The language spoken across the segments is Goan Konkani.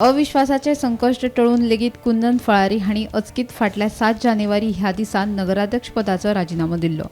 अविश्वासाचे संकश्ट टळून लेगीत कुंदन फळारी हांणी अचकीत फाटल्या 7 जानेवारी ह्या दिसा नगराध्यक्ष पदाचो राजिनामो दिल्लो.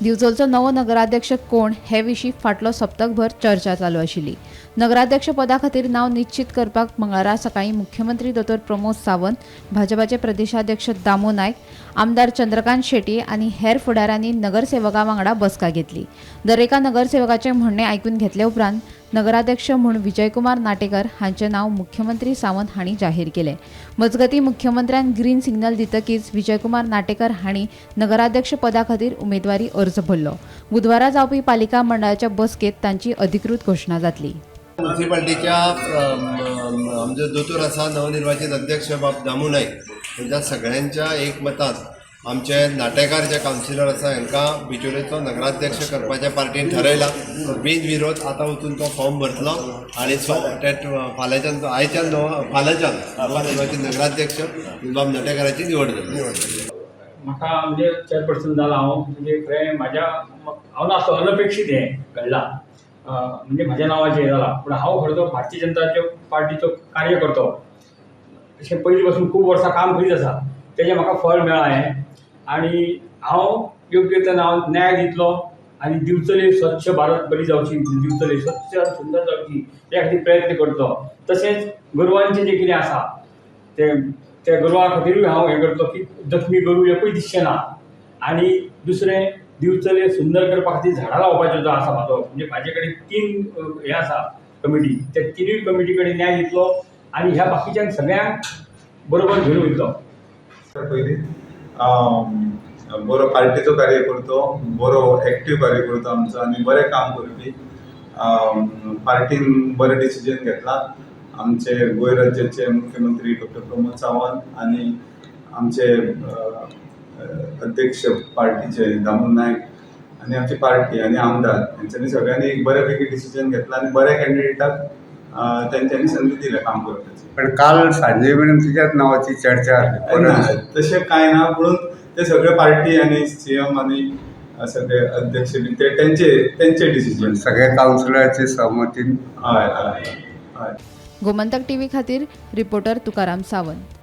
दिवचलचो नवो नगराध्यक्ष कोण हे विशीं फाटलो सप्तकभर चर्चा चालू आशिल्ली. नगराध्यक्ष पदा खातीर नांव निश्चित करपाक मंगळारा सकाळीं मुख्यमंत्री दोतोर प्रमोद सावंत, भाजपाचे प्रदेशाध्यक्ष दामू नायक, आमदार चंद्रकांत शेट्ये आनी हेर फुडाऱ्यांनी नगरसेवकां वांगडा बसका घेतली. दरेका नगरसेवकाचें म्हणणें आयकून घेतले उपरांत नगराध्यक्ष म्हूण विजयकुमार नाटेकर हांचें नांव मुख्यमंत्री सावंत हांणी जाहीर केलें. मजगतीं, मुख्यमंत्र्यान ग्रीन सिग्नल दितकीच विजयकुमार नाटेकर हांणी नगराध्यक्ष पदा खातीर उमेदवारी अर्ज भरलो. बुधवारा जावपी पालिका मंडळाच्या बसकेंत तांची अधिकृत घोशणा जातली. म्युन्सिपाल्टीच्या आमचे दोतोर आसा, नवनिर्वाचित अध्यक्ष बाब दामू नायक, हेंच्या सगळ्यांच्या एकमतान आमचे नाटेकार जे कावन्सिलर आसा, हांकां बिचोलेचो नगराध्यक्ष करपाचें पार्टीन ठरयलां. बिनविरोध आतां वचून तो फॉर्म भरतलो आनी सो ते फाल्यांच्यान, आयच्यान नव फाल्यांच्यान नवनिर्वाचित नगराध्यक्ष बाब नाटेकाराची निवड जातली. म्हाका म्हणजे चेअरपर्सन जाला हांव, म्हणजे खरें म्हाज्या हांव नासलो, अनपेक्षीत हें घडलां. म्हणजे म्हाज्या नांवाचें हें जालां, पूण हांव खरो तो भारतीय जनताच्या पार्टीचो कार्यकर्तो. अशें पयलीं पासून खूब वर्सां काम करीत आसा. तेजें म्हाका फळ मेळ्ळां हें आनी हांव योग्य तेन्ना हांव न्याय दितलो आनी दिवचले स्वच्छ भारत बरी जावची, दिवचले स्वच्छ आनी सुंदर जावची, त्या खातीर प्रयत्न करतलो. तशेंच गोरवांचें जें कितें आसा तें, त्या गोरवां खातीरूय हांव हें करतलो की जखमी गोरूं एकूय दिसचें ना. आनी दुसरें, दिवचले सुंदर करपा खातीर झाडां लावपाचो जो आसा म्हाजो, म्हणजे म्हाजे कडेन तीन हें आसा कमिटी, त्या तिनूय कमिटी कडेन न्याय दितलो आनी ह्या बाकीच्यांक सगळ्यांक बरोबर घेवन वयतलो. पयलीं बरो पार्टीचो कार्यकर्तो, बरो एक्टीव कार्यकर्तो आमचो आनी बरें काम करपी. पार्टीन बरें डिसिजन घेतलां. आमचे गोंय राज्याचे मुख्यमंत्री डॉक्टर प्रमोद सावंत आनी आमचे अध्यक्ष पार्टीचे दामू नायक आनी आमची पार्टी आनी आमदार हेंच्यांनी सगळ्यांनी एक बऱ्या पैकी डिसिजन घेतला आनी बऱ्या कॅन्डिडेटाक तेंच्यांनी संदी दिल्या काम करपाची. पण काल सांजे मेरेन तुज्याच नावाची चर्चा आसली. ना, परत तशें कांय ना, पुणून ते सगळे पार्टी आनी सीएम आनी सगळे अध्यक्ष बी ते तेंचे तेंचे डिसिजन. सगळ्या कावन्सिलराचे सहमतीन. हय. गोमंतक टीव्ही खातीर रिपोर्टर तुकाराम सावंत.